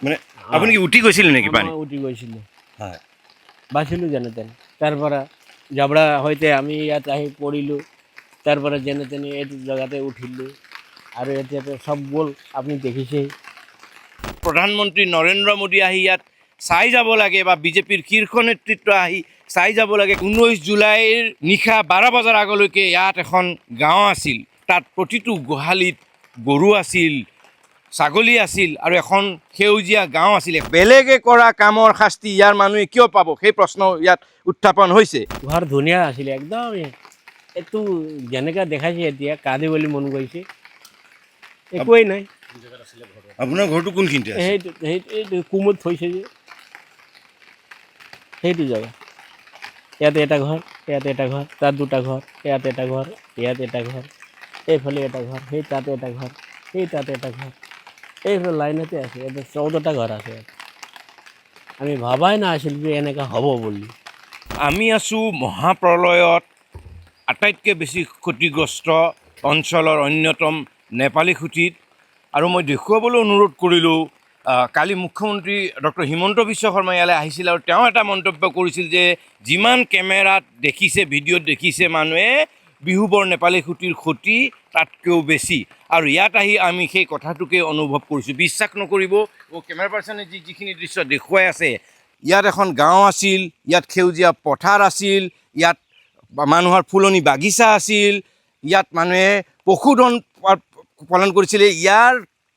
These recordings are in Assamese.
মানে আপুনি কি উটি গৈছিল নেকি পানী? মই উটি গৈছিলোঁ। হয়। বাচিলোঁ যেনে তেনে। তাৰ পৰা জাবৰা সৈতে আমি ইয়াত আহি পৰিলোঁ। তাৰ পৰা যেনে তেনে এইটো জেগাতে উঠিলোঁ আৰু এতিয়াতো চব গ'ল, আপুনি দেখিছেই। প্ৰধানমন্ত্ৰী নৰেন্দ্ৰ মোদী আহি ইয়াত চাই যাব লাগে বা বিজেপিৰ শীৰ্ষ নেতৃত্ব আহি চাই যাব লাগে। 19 জুলাইৰ নিশা 12 বজাৰ আগলৈকে ইয়াত এখন গাঁও আছিল। তাত প্ৰতিটো গোহালিত গৰু আছিল, ছাগলী আছিল আৰু এখন সেউজীয়া গাঁও আছিলে। বেলেগে কৰা কামৰ শাস্তি ইয়াৰ মানুহে কিয় পাব, সেই প্ৰশ্ন ইয়াত উত্থাপন হৈছে। ঘৰ ধুনীয়া আছিলে একদম। এইটো যেনেকুৱা দেখাইছে, এতিয়া কান্দিবলৈ মন গৈছে। একোৱেই নাই। আপোনাৰ ঘৰটো কোনখিনিতে? সেইটো এইটো কুমুদ থৈছে যে, সেইটো জেগা। ইয়াতে এটা ঘৰ, ইয়াতে এটা ঘৰ, তাত দুটা ঘৰ, ইয়াত এটা ঘৰ, ইয়াত এটা ঘৰ, এইফালে এটা ঘৰ, সেই তাতে এটা ঘৰ, সেই তাতে এটা ঘৰ, এইফালে লাইনতে আছে। ইয়াতে 14টা ঘৰ আছে ইয়াত। আমি ভবাই নাছিলোঁ যে এনেকুৱা হ'ব বুলি। আমি আছোঁ মহাপ্ৰলয়ত আটাইতকৈ বেছি ক্ষতিগ্ৰস্ত অঞ্চলৰ অন্যতম নেপালী খুঁটিত আৰু মই দেখুৱাবলৈ অনুৰোধ কৰিলোঁ। কালি মুখ্যমন্ত্ৰী ডক্টৰ হিমন্ত বিশ্ব শৰ্মা ইয়ালৈ আহিছিল আৰু তেওঁ এটা মন্তব্য কৰিছিল যে যিমান কেমেৰাত দেখিছে, ভিডিঅ'ত দেখিছে মানুহে, বিহুবৰ নেপালী খুঁটিৰ ক্ষতি তাতকৈও বেছি। আৰু ইয়াত আহি আমি সেই কথাটোকে অনুভৱ কৰিছোঁ। বিশ্বাস নকৰিব, কেমেৰা পাৰ্চনে যিখিনি দৃশ্য দেখুৱাই আছে, ইয়াত এখন গাঁও আছিল, ইয়াত সেউজীয়া পথাৰ আছিল, ইয়াত মানুহৰ ফুলনি বাগিচা আছিল, ইয়াত মানুহে পশুধন পালন কৰিছিলে। ইয়াৰ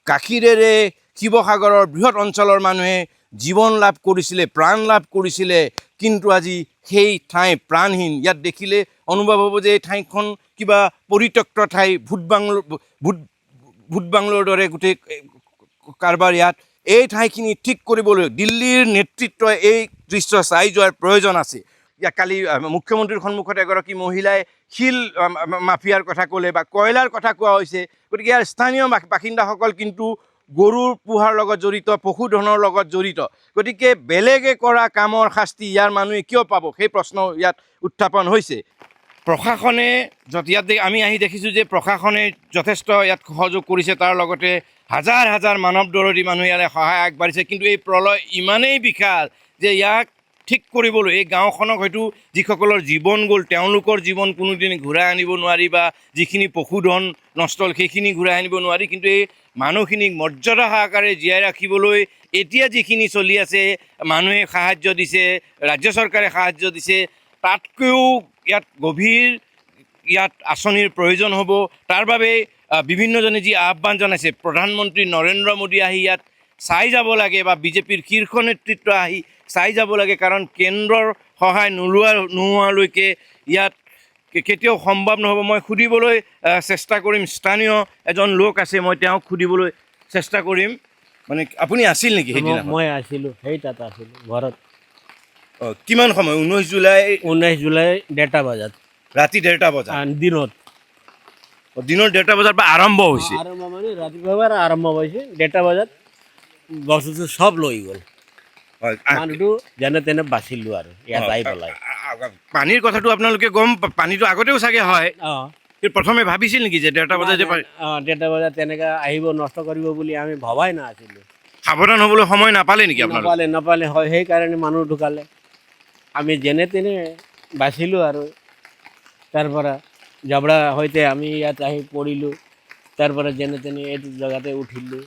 গাখীৰেৰে শিৱসাগৰৰ বৃহৎ অঞ্চলৰ মানুহে জীৱন লাভ কৰিছিলে, প্ৰাণ লাভ কৰিছিলে। কিন্তু আজি সেই ঠাই প্ৰাণহীন। ইয়াত দেখিলে অনুভৱ হ'ব যে এই ঠাইখন কিবা পৰিত্যক্ত ঠাই, ভূত বাংলোৰ দৰে গোটেই কাৰবাৰ ইয়াত। এই ঠাইখিনি ঠিক কৰিবলৈ দিল্লীৰ নেতৃত্বই এই দৃশ্য চাই যোৱাৰ প্ৰয়োজন আছে। ইয়াত কালি মুখ্যমন্ত্ৰীৰ সন্মুখত এগৰাকী মহিলাই শিল মাফিয়াৰ কথা ক'লে বা কয়লাৰ কথা কোৱা হৈছে। গতিকে ইয়াৰ স্থানীয় বাসিন্দাসকল কিন্তু গৰুৰ পোহাৰ লগত জড়িত, পশুধনৰ লগত জড়িত। গতিকে বেলেগে কৰা কামৰ শাস্তি ইয়াৰ মানুহে কিয় পাব, সেই প্ৰশ্ন ইয়াত উত্থাপন হৈছে। প্ৰশাসনে ইয়াত আমি আহি দেখিছোঁ যে প্ৰশাসনে যথেষ্ট ইয়াত সহযোগ কৰিছে। তাৰ লগতে হাজাৰ হাজাৰ মানৱ দৰদী মানুহ ইয়ালৈ সহায় আগবাঢ়িছে। কিন্তু এই প্ৰলয় ইমানেই বিশাল যে ইয়াক ঠিক কৰিবলৈ এই গাঁওখনক হয়তো যিসকলৰ জীৱন গ'ল তেওঁলোকৰ জীৱন কোনোদিন ঘূৰাই আনিব নোৱাৰি বা যিখিনি পশুধন নষ্ট হ'ল সেইখিনি ঘূৰাই আনিব নোৱাৰি। কিন্তু এই মানুহখিনিক মৰ্যাদা সহকাৰে জীয়াই ৰাখিবলৈ এতিয়া যিখিনি চলি আছে, মানুহে সাহাৰ্য দিছে, ৰাজ্য চৰকাৰে সাহাৰ্য দিছে, তাতকৈও ইয়াত গভীৰ ইয়াত আঁচনিৰ প্ৰয়োজন হ'ব। তাৰ বাবে বিভিন্নজনে যি আহ্বান জনাইছে, প্ৰধানমন্ত্ৰী নৰেন্দ্ৰ মোদী আহি ইয়াত চাই যাব লাগে বা বিজেপিৰ শীৰ্ষ নেতৃত্ব আহি চাই যাব লাগে। কাৰণ কেন্দ্ৰৰ সহায় নোহোৱালৈকে ইয়াত কেতিয়াও সম্ভৱ নহ'ব। মই সুধিবলৈ চেষ্টা কৰিম, স্থানীয় এজন লোক আছে, মই তেওঁক সুধিবলৈ চেষ্টা কৰিম। মানে আপুনি আছিল নেকি সেইদিনা? মই আছিলোঁ, সেই তাত আছিলোঁ ঘৰত। অঁ, কিমান সময় 19 জুলাই? 19 জুলাই 1:30 বজাত। ৰাতি 1:30 বজাত? দিনত। দিনৰ 1:30 বজাৰ পৰা আৰম্ভ হৈছে? আৰম্ভ মানে ৰাতিপুৱাৰ পৰা আৰম্ভ হৈছে, 1:30 বজাত বস্তুটো চব লৈ গ'ল। হয়। মানুহটো যেনে তেনে বাচিলোঁ আৰু ইয়াত আহি পেলাই। পানীৰ কথাটো আপোনালোকে গম পানীটো আগতেও চাগে হয়? অঁ। কিন্তু প্ৰথমে ভাবিছিল নেকি যে 1:30 বজাত যে অঁ, 1:30 বজাত তেনেকৈ আহিব, নষ্ট কৰিব বুলি আমি ভবাই নাছিলোঁ। সাৱধান হ'বলৈ সময় নাপালে নেকি আপোনালোকে? নাপালে, নাপালে হয়। সেইকাৰণে মানুহ ঢুকালে। আমি যেনে তেনে বাচিলোঁ আৰু তাৰ পৰা জাবৰা সৈতে আমি ইয়াত আহি পৰিলোঁ। তাৰ পৰা যেনে তেনে এইটো জেগাতে উঠিলোঁ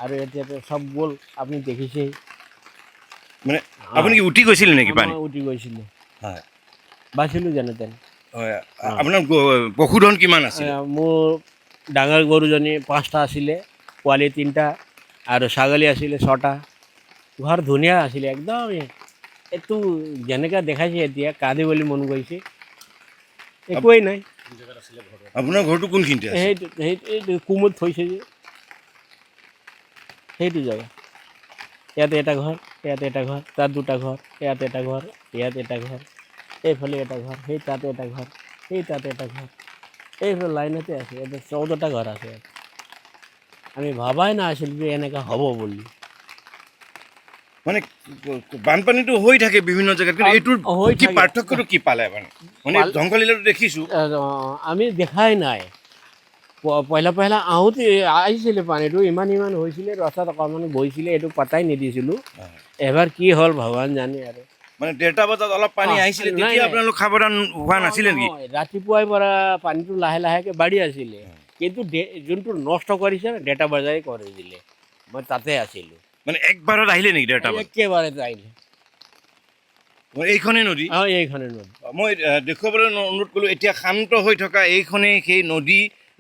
আৰু এতিয়াতো চব গ'ল, আপুনি দেখিছেই। মানে আপুনি কি উটি গৈছিল নেকি পানী? মই উটি গৈছিলোঁ। হয়। বাচিলোঁ যেনে তেনে। হয়। আপোনাৰ পশুধন কিমান আছিল? মোৰ ডাঙৰ গৰুজনী পাঁচটা আছিলে, পোৱালি তিনিটা আৰু ছাগলী আছিলে ছটা। ঘৰ ধুনীয়া আছিলে একদম। এইটো যেনেকুৱা দেখাইছে, এতিয়া কান্দিবলৈ মন গৈছে। একোৱেই নাই। আপোনাৰ ঘৰটো কোনখিনিতে আছে? সেইটো এইটো কুমুদ থৈছে যে, সেইটো জেগা। ইয়াতে এটা ঘৰ, ইয়াতে এটা ঘৰ, তাত দুটা ঘৰ, ইয়াত এটা ঘৰ, ইয়াত এটা ঘৰ, এইফালে এটা ঘৰ, সেই তাতে এটা ঘৰ, সেই তাতে এটা ঘৰ, এইফালে লাইনতে আছে। ইয়াতে 14টা ঘৰ আছে ইয়াত। আমি ভবাই নাছিলোঁ যে এনেকুৱা হ'ব বুলি। মানে বানপানীটো হৈ থাকে বিভিন্ন জেগাত, কিন্তু এইটোৰ হৈ কি থাকে। পাৰ্থক্যটো কি পালে? মানে ধ্বংসলীলাটো দেখিছোঁ। আমি দেখাই নাই। পহিলা পহিলা আহোঁতে আহিছিলে পানীটো, ইমান ইমান হৈছিলে, ৰাস্তাত অকণমান গৈছিলে, এইটো পাতাই নিদিছিলোঁ। এবাৰ কি হ'ল ভগৱান জানে আৰু। মানে 1:30 বজাত অলপ পানী আহিছিলে, নাই, তেতিয়া নাই। আপোনালোক সাৱধান হোৱা নাছিলে নেকি? নহয়, ৰাতিপুৱাই পৰা পানীটো লাহে লাহেকে বাঢ়ি আছিলে, কিন্তু যোনটো নষ্ট কৰিছে 1:30 বজাই কৰি দিলে। মই তাতে আছিলোঁ। মানে একবাৰত আহিলে নেকি 1:30 বজাত? একেবাৰে আহিলে। এইখনেই নদী? অঁ, এইখনে নদী। মই দেখুৱাবলৈ অনুৰোধ কৰিলোঁ। এতিয়া শান্ত হৈ থকা এইখনেই সেই নদী,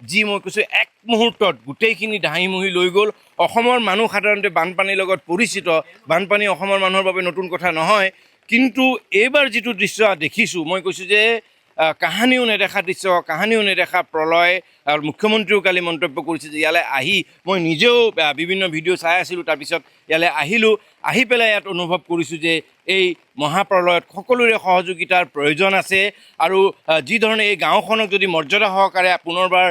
যি মই কৈছোঁ এক মুহূৰ্তত গোটেইখিনি ধাহি মুহি লৈ গ'ল। অসমৰ মানুহ সাধাৰণতে বানপানীৰ লগত পৰিচিত, বানপানী অসমৰ মানুহৰ বাবে নতুন কথা নহয়, কিন্তু এইবাৰ যিটো দৃশ্য দেখিছোঁ, মই কৈছোঁ যে কাহানিও নেদেখা দৃশ্য, কাহানিও নেদেখা প্ৰলয়। আৰু মুখ্যমন্ত্ৰীও কালি মন্তব্য কৰিছে যে ইয়ালৈ আহি মই নিজেও বিভিন্ন ভিডিঅ' চাই আছিলোঁ, তাৰপিছত ইয়ালৈ আহিলোঁ, আহি পেলাই ইয়াত অনুভৱ কৰিছোঁ যে এই মহাপ্ৰলয়ত সকলোৰে সহযোগিতাৰ প্ৰয়োজন আছে। আৰু যি ধৰণে এই গাঁওখনক যদি মৰ্যাদা সহকাৰে পুনৰবাৰ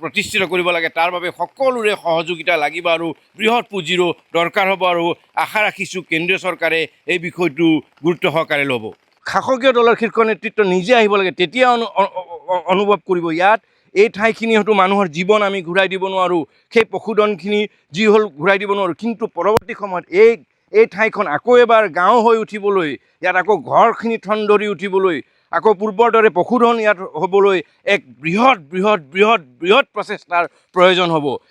প্ৰতিষ্ঠিত কৰিব লাগে, তাৰ বাবে সকলোৰে সহযোগিতা লাগিব আৰু বৃহৎ পুঁজিৰো দৰকাৰ হ'ব। আৰু আশা ৰাখিছোঁ কেন্দ্ৰীয় চৰকাৰে এই বিষয়টো গুৰুত্ব সহকাৰে ল'ব। শাসকীয় দলৰ শীৰ্ষ নেতৃত্ব নিজে আহিব লাগে, তেতিয়া অনুভৱ কৰিব ইয়াত এই ঠাইখিনি হয়তো মানুহৰ জীৱন আমি ঘূৰাই দিব নোৱাৰোঁ, সেই পশুধনখিনি যি হ'ল ঘূৰাই দিব নোৱাৰোঁ, কিন্তু পৰৱৰ্তী সময়ত এই ঠাইখন আকৌ এবাৰ গাঁও হৈ উঠিবলৈ, ইয়াত আকৌ ঘৰখিনি ঠন ধৰি উঠিবলৈ, আকৌ পূৰ্বৰ দৰে পশুধন ইয়াত হ'বলৈ এক বৃহৎ বৃহৎ বৃহৎ বৃহৎ প্ৰচেষ্টাৰ প্ৰয়োজন হ'ব।